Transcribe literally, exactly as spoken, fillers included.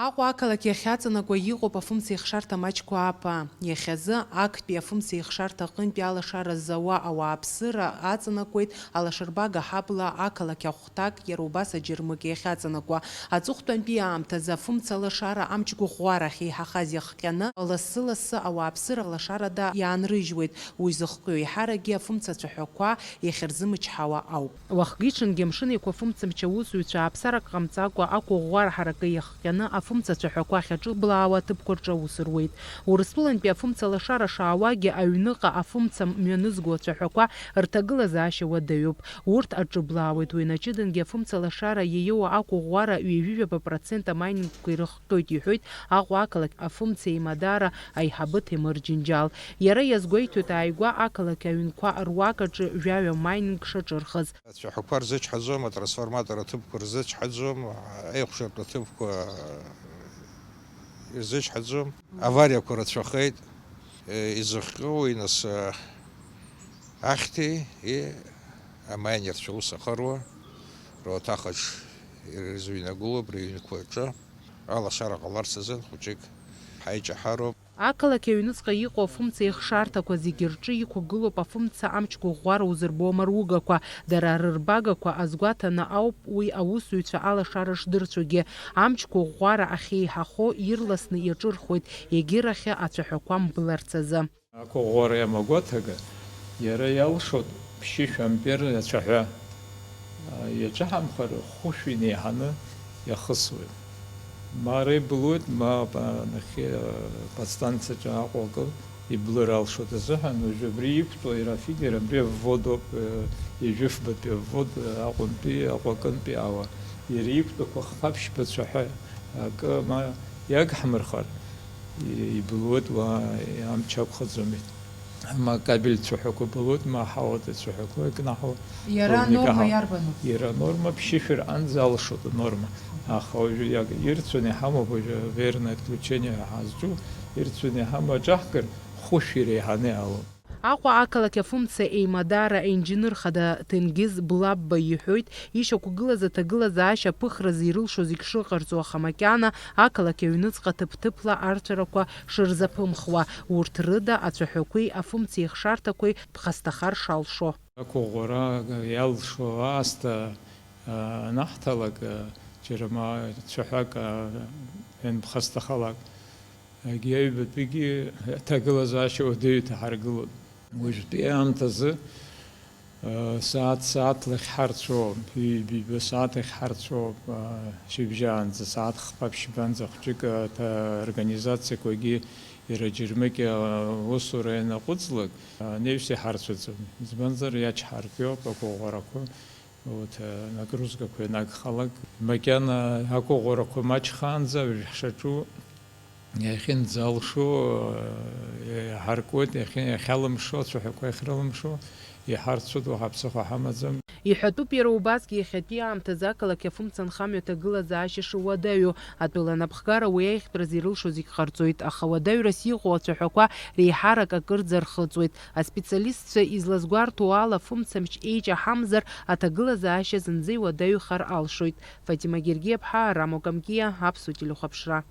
Аҟәа ақалақь иахьаҵанакуа иҟоуп афымцеихшарҭа Маҷқәа Аԥа. Иахьазы актәи афымцеихшарҭа аҟынтәи алашара зауа ауааԥсыра аҵанакуеит алашарбага ҳабла ақалақь ахәҭак, иара убас аџьармыкьа иахьаҵанакуа. Аҵыхәтәантәи аамҭазы афымца алашара амч гәыӷәӷәара ахьеиҳахаз иахҟьаны, лассы-лассы ауааԥсыра лашарада иаанрыжьуеит. Уи зыхҟьо еиҳаракгьы афымца ацәаҳәақәа иахьырзымчҳауа ауп. Уахгьы-ҽынгьы амшын еиқәа афымцамч аусзуҩцәа ааԥсарак ҟамҵакәа ақәыӷәӷәара ҳаракы иахҟьаны афымца ацәаҳәақәа ахьаҿыблаауа аҭыԥқәа рҿы аус руеит. Урыстәылантәи афымца лашара шаауагьы аҩныҟа афымца мҩанызго ацәаҳәақәа рҭагылазаашьа уадаҩуп. Урҭ аҿыблаауеит, уи наҷыдангьы афымца лашара иаиуа ақәыӷәӷәара ҩажәижәаба процент амаинингқәа ирыхҟьоит, иҳәоит Аҟәа ақалақь афымца еимадара аиҳабы Ҭемыр Џьынџьал. Иара иазгәеиҭоит ааигәа ақалақь аҩнқәа руак аҿы жәаҩа майнинг шаҿырхыз. Ацәаҳәақәа рзычҳаӡом, атрансформатор аҭыԥқәа рзычҳаӡом, аихәшьартә аҭыԥқәа ирзычҳаӡом. Авариақәа рацәахеит. Изыхҟьоу уи, нас, ахьҭеи, и, амаинерцәа ус ахыруа, руаҭахаҿ ирзыҩнагылоуп рыҩнқәа рҿы. Алашара ҟаларц азын хәыҷык ҳаиҷаҳароуп. Ақалақь аҩныҵҟа иҟоу афымца еихшарҭақәа зегьы рҿы иқәгылоуп афымца амч гәыӷәӷәара узырбо амаругақәа. Дара рырбагақәа азгәаҭаны ауп уи аусзуҩцәа алашара шдырцәогьы. Амч гәыӷәӷәара ахьеиҳахо ирласны иаҿырхуеит, егьирахьы ацәаҳәақәа мбларц азы. Ақәыӷәӷәара иамагәаҭага, иара иалшоит ԥшьышә ампер ацәаҳәа. Иаҿаҳамхар, хәышә инеиҳаны иахысуеит. Ма ара иблуеит, ма па-, нахьхьи, а, подстанциаҿы Аҟәа акы иблыр алшоит азыҳәан, уажәы абри иқәтәоу иара афидер, абри авводоуп, э, ҩажәифбатәи аввод, э, Аҟәантәи, Аҟәа акынтәи ала. Иара иқәтәақәа хԥа-ԥшьба цәаҳәа акы ма иагҳмырхар, и-, иблуеит, уа амч ақәхаӡомеит. Ма кабель цәаҳәақәа былуеит, ма ҳауатәи цәаҳәақәа икнаҳау. Иара анорма иарбану? Иара анорма ԥшьышәыр анӡа алшоит анорма. Аха уажәы иаг-, ирцәаны иҳамоуп, уажәы верное отключение ҳазҿу, ирцәаны иҳамоу аҿаҳкыр, хәышә иреиҳаны иалоуп. Аҟәа ақалақь афымца еимадара аинженер хада Ҭенгиз Блабба иҳәоит, ишьақәгылаз аҭагылазаашьа аԥыхразы ирылшо зегь шыҟарҵо, аха макьана ақалақь аҩныҵҟа ҭыԥ-ҭыԥла арцәарақәа шырзаԥымхуа, урҭ рыда ацәаҳәақәеи афымцеихшарҭақәеи ԥхасҭахар шалшо. Ақәыӷәӷәара иалшо аасҭа, а, анаҳҭалак, а, џьара ма цәаҳәак, а, ианԥхасҭахалак, егьи аҩбатәигьы аҭагылазаашьа уадаҩы иҭаҳаргылоит. Уажәтәи аамҭазы, а, сааҭ-сааҭла иахьҳарцәоу, ҩба-ҩба сааҭ иахьҳарцәоу, а, шьыбжьаанӡа, сааҭ хԥа-ԥшьбанӡа хәҷык, а, ҭа-, организациақәагьы иара џьармыкьа, а, усура ианаҟәыҵлак, а, анаҩс иҳарцәаӡом. Избанзар, иачҳартә иоуп ақәыӷәӷәарақәа. Урҭ, э, нагрузкақәа ианагхалак, макьана ақәыӷәӷәарақәа маҷхаанӡа уажә ҳшаҿу иахьынӡалшо, э, иҳаркуеит, иахьы-, иахьалымшо, ацәаҳәақәа иахьрылымшо, иҳарцәоит, уаҳа ԥсыхәа ҳамаӡам. Иҳәатәуп иара убасгьы иахьатәи аамҭазы ақалақь афымца анхамҩа аҭагылазаашьа шуадаҩу. Атәыла анапхгара уи аиӷьтәразы ирылшо зегь ҟарҵоит, аха уадаҩрас иҟоу ацәаҳәақәа реиҳарак акырӡа рхыҵуеит. Аспециалистцәа излазгәарҭо ала, фымцамч еиҷаҳамзар, аҭагылазаашьа зынӡа иуадаҩхар алшоит. Фатима Гергиаԥҳа, Рамо Камкиа, Аԥсуа телехәаԥшра.